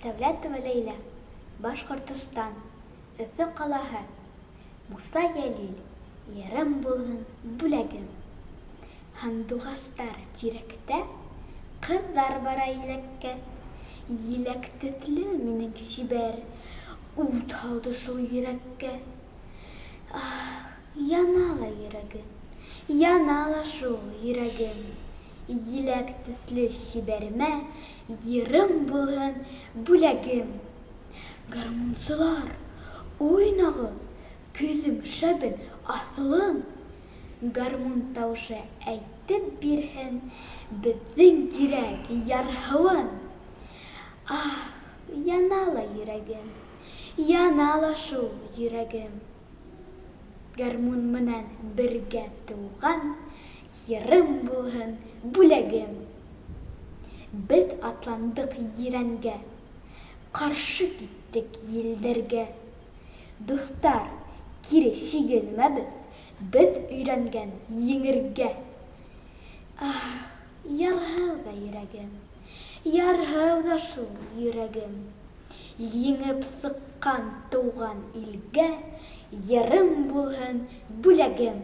Ишдәүләтова Ләйлә, Башкортостан, Өфе калаһы, Муса Йәлил, Йырым булһын бүләгем. Һандугастар тирәктә, Кызлар бара иләккә. Еләк төсле минең чибәр, Ут һалды шул йөрәккә. Аһ, яна ла йөрәгем, Яна ла шул йөрәгем. Еләк төсле чибәремә Йырым булһын бүләгем. Гармунчылар, уйнагыз Көйнең шәбен, асылын. Гармун тавышы әйтеп бирһен Безнең йөрәк ярһуын. Аһ, яна ла йөрәгем, Яна ла шул йөрәгем. Гармун менән бергә туган Йырым булһын бүләгем. Без атландык Ерәнгә, Каршы киттек елләргә. Дуслар, кире чигенмәбез, Без өйрәнгән еңергә. Аһ, ярһыу да йөрәгем, Ярһыу да шул йөрәгем. Еңеп сыккан туган илгә Йырым булһын бүләгем.